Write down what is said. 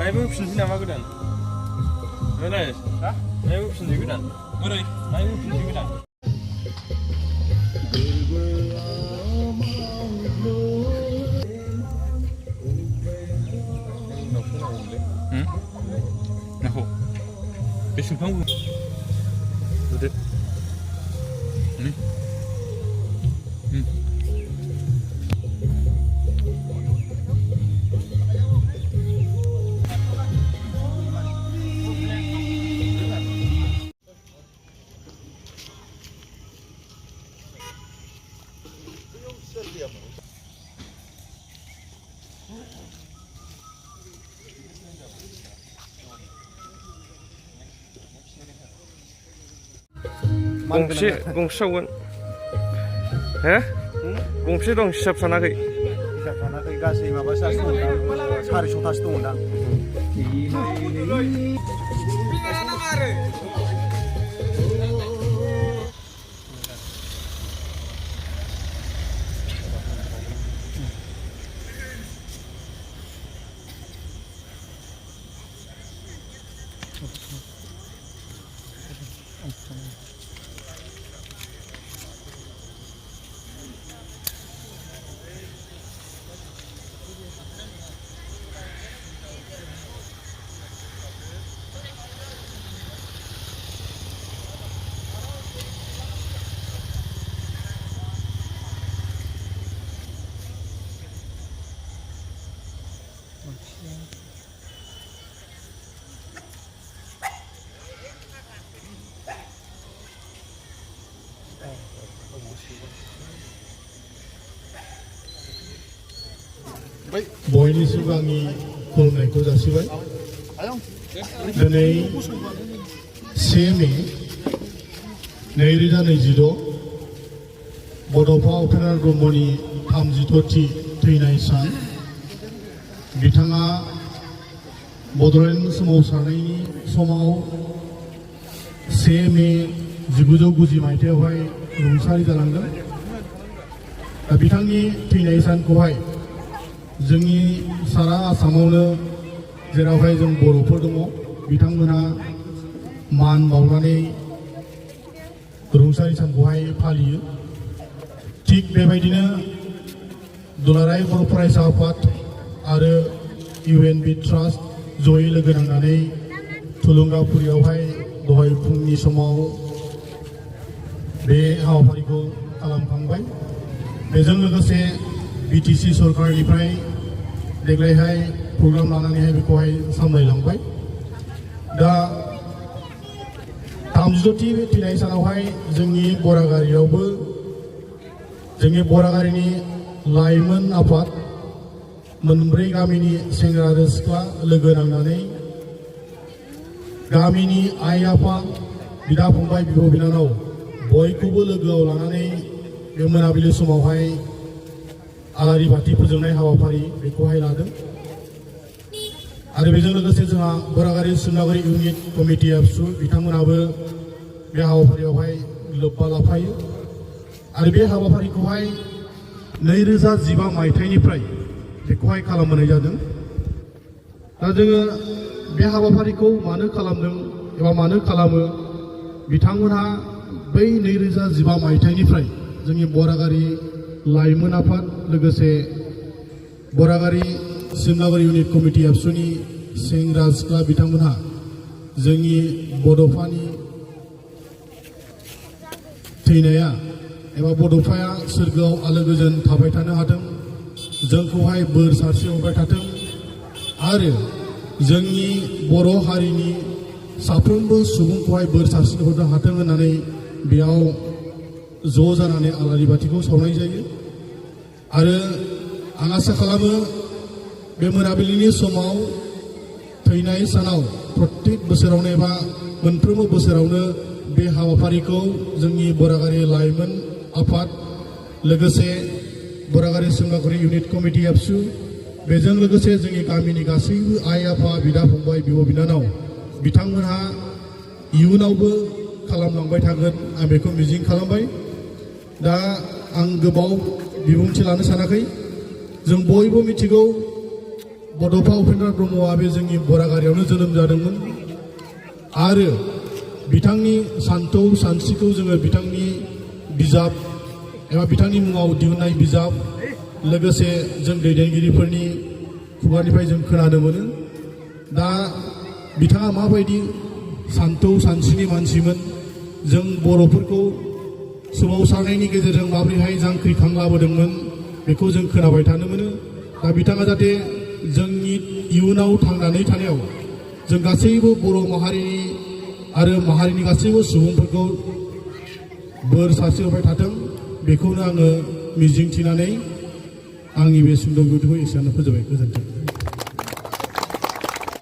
Bayibu ho'pshinchi nama go'dan. Mana. Ha? Bayibu ho'pshinchi go'dan. Mana. Bayibu ho'pshinchi go'dan. Naho. Besin panggung. Udah. Ini. गंसेयावगोन हे गंसे दं हिसाब सानाखै गासै माबा 400थासो दंदां बयनि सिगांनि खुलुमनायखौ जासिबाय दिनै 1 मे 2026 बड'फा उपेन्द्र ब्रह्मनि 36थि थैनाय सान बिथाङा बड'लेण्ड सोमावसारनायनि समाव 1 मे 1990 मायथाइयावहाय रुंसारि जालांदों दा बिथांनि थैनाय सानखौहाय जोंनि सारा आसामावनो जेरावहाय जों बर'फोर दङ बिथांमोना मान बावनानै रुंसारि सानखौहाय फालियो थिग बेबायदिनो दुलाराय बर' फरायसा आफाद आरो UNB ट्रास्ट जयै लोगो नांनानै थुलुंगाफुरियावहाय दहाय फुंनि समाव बे हाबाफारिखौ खालामखांबाय बेजों लोगोसे BTC सरकारनिफ्राय देग्लायहाय प्रग्राम लानानैहाय बेखौहाय सामलायलांबाय दा 36थि थैनाय सानावहाय जोंनि बरागारियावबो जोंनि बरागारिनि लाइमोन आफाद मोनब्रै गामिनि सेंग्रा आरो सिख्ला लोगो नांनानै गामिनि आइ आफा बिदा फंबाय बिब' बिनानाव बयखौबो लोगोआव लानानै बे मोनाबिलि समावहाय आलारि बाथि फोजोंनाय हाबाफारि बेखौहाय लादों आरो बेजों लोगोसे जोंहा बरागारि सिमलागुरि इउनिट कमिटि एबसु बिथांमोनाबो बे हाबाफारियावहाय लोब्बा लाफायो आरो बे हाबाफारिखौहाय 2015 मायथाइनिफ्राय बेखौहाय खालामबोनाय जादों दा जोङो बे हाबाफारिखौ मानो खालामदों एबा मानो खालामो बिथांमोनहा बै 2015 मायथाइनिफ्राय जोंनि बरागारि लाइमोन आफाद लोगोसे बरागारि सिमलागुरि इउनिट कमिटि एबसुनि सेंग्रा सिख्ला बिथांमोनहा जोंनि बड'फानि थैनाया एबा बड'फाया सोरगोआव आलो गोजोन थाबाय थानो हाथों जोंखौहाय बोर सारस्रि हरबाय थाथों आरो जोंनि बर' हारिनि साफ्रोमबो सुबुंखौहाय बोर सारस्रि हरनो हाथों होननानै बेयाव ज' जानानै आलारि बाथिखौ सावनाय जायो आरो आं आसा खालामो बे मोनाबिलिनि समाव थैनाय सानाव प्रत्येक बोसोरावनो एबा मोनफ्रोमबो बोसोरावनो बे हाबाफारिखौ जोंनि बरागारि लाइमोन आफाद लोगोसे बरागारि सिमलागुरि इउनिट कमिटि एबसु बेजों लोगोसे जोंनि गामिनि गासैबो आइ आफा बिदा फंबाय बिब' बिनानाव बिथांमोनहा इयुनावबो खालामलांबाय थागोन आं बेखौ मिजिं खालामबाय दा आं गोबाव बिबुंथि लानो सानाखै जों बयबो मिथिगौ बड'फा उपेन्द्र ब्रह्मआ बे जोंनि बरागारियावनो जोनोम जादोंमोन आरो बिथांनि सान्थौ सानस्रिखौ जोङो बिथांनि बिजाब एबा बिथांनि मुङाव दिहुननाय बिजाब लोगोसे जों दैदेनगिरिफोरनि खुगानिफ्राय जों खोनानो मोनो दा बिथाङा माबायदि सान्थौ सानस्रिनि मानसिमोन जों बर'फोरखौ सोमावसारनायनि गेजेरजों माबोरैहाय जांख्रिखां लाबोदोंमोन बेखौ जों खोनाबाय थानो मोनो दा बिथाङा जाहाथे जोंनि इयुनाव थांनानै थानायाव जों गासैबो बर' माहारिनि आरो माहारिनि गासैबो सुबुंफोरखौ बोर सारस्रिहोबाय थाथों बेखौनो आङो मिजिंथिनानै आंनि बे सुंद' बिबुंथिखौ एसेयावनो फोजोबबाय गोजोन्थों।